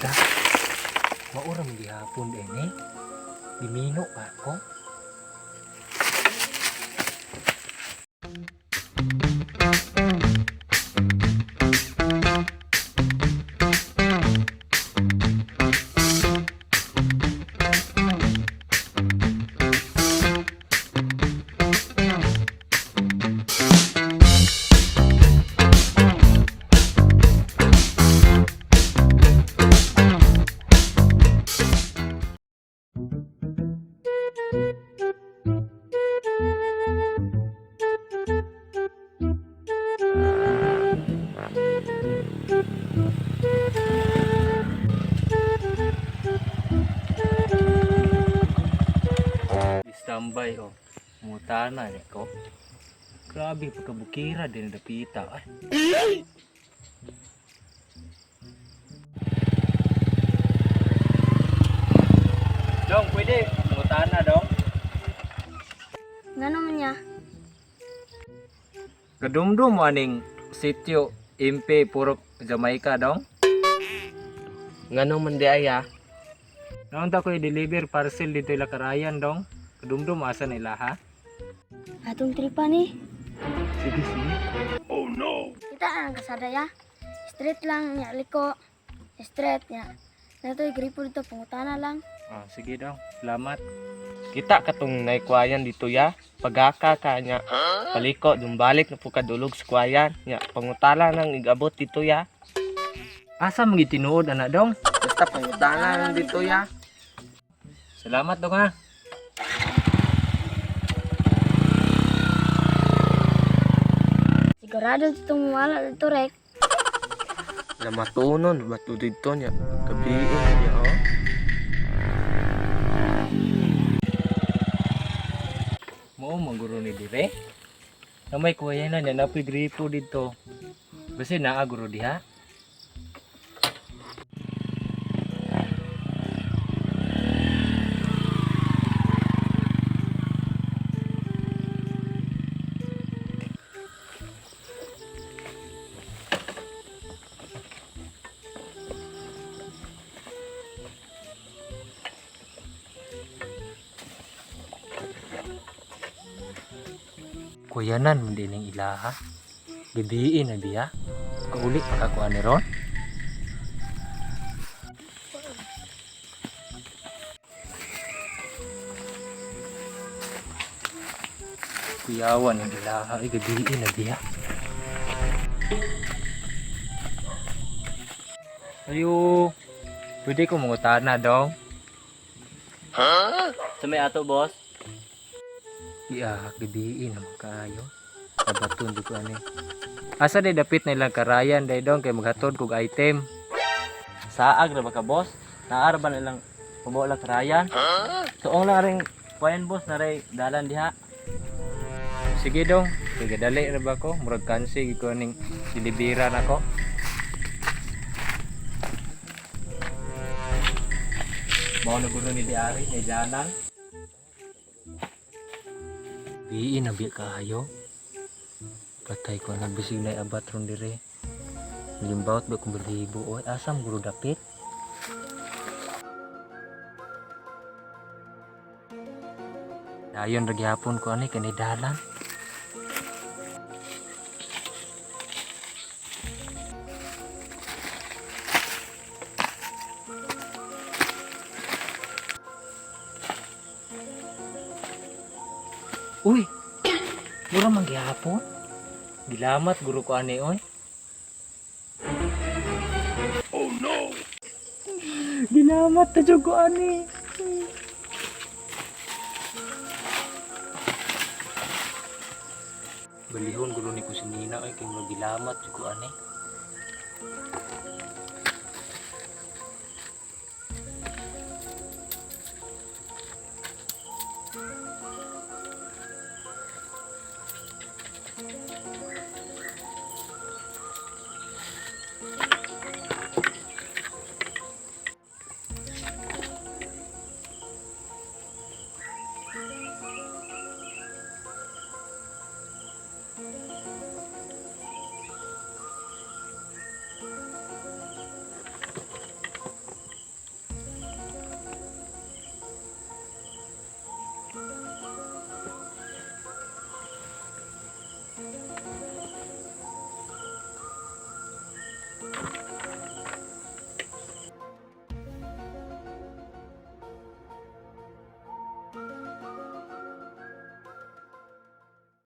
Dapita. Maura man gihapon din eh. Gimino pa ako. Standby oh. Mutana ni ko. Grabe pagkabukira din dapita ay. Dong, pwede. Mutana dong. Ngano man niya? Kadumdum mo aning sitio MP Purok Jamaica dong. Ngano man di ay ah? Noon ta ko i-deliver parcel dito ila karayan dong. Kadumdum asa na ila ha? Atong tripa ni. Sige sige. Kita ang kasada ya. Straight lang niya liko. Straight niya. Natoy gripo dito pangutana lang. Ah, sige dong. Salamat. Kita katong naikwayan dito ya. Pagaka ka niya. Paliko, dumbalik na po kadulog sa kwayan. Nya, pangutala nang igabot dito ya. Asa man gitinuod ana dong? Basta pangutala lang dito ya. Salamat dong ha. Sigurado dito mawala dito rek. Lamatunon, bato dito niya. Gabi niya oh. Mao man guro ni dire. Na may kuya na niya napoy gripo dito. Basta naa guro diha. Kuyanan man din ang ilaha. Gabiin na biya. Kauli pa ka kuha ni ron. Kuyawan ang ilaha. Ay, gabiin na biya. Ayo, pwede ko mangutana dong. Sa may ato boss? Iya, gabiin naman kaayo. Abaton di ko ani. Asa day dapit na ilang karayan day dong kay maghatod kog item. Saag ra ba ka boss? Naar ba nilang pabaw lang karayan? Suong lang ring kwayan boss na ray dalan diha. Sige dong, kay gadali ra ba ko? Murag kansi gid ko ning dilibiran ako. Mao na guro ni Diari ni dalan. Biin na biya kaayo. Patay ko ang bisig na abat ron dire. Limbawt ba kung balibo oy asam guro dapit. Dayon ra gihapon ko ani kani dalan. Uy! Mura man gihapon. Gilamat guro ko ani oy. Oh no. Gilamat ta jud ko ani. Balihon guro ni ko si Nina oy kay mura gilamat jud ko ani.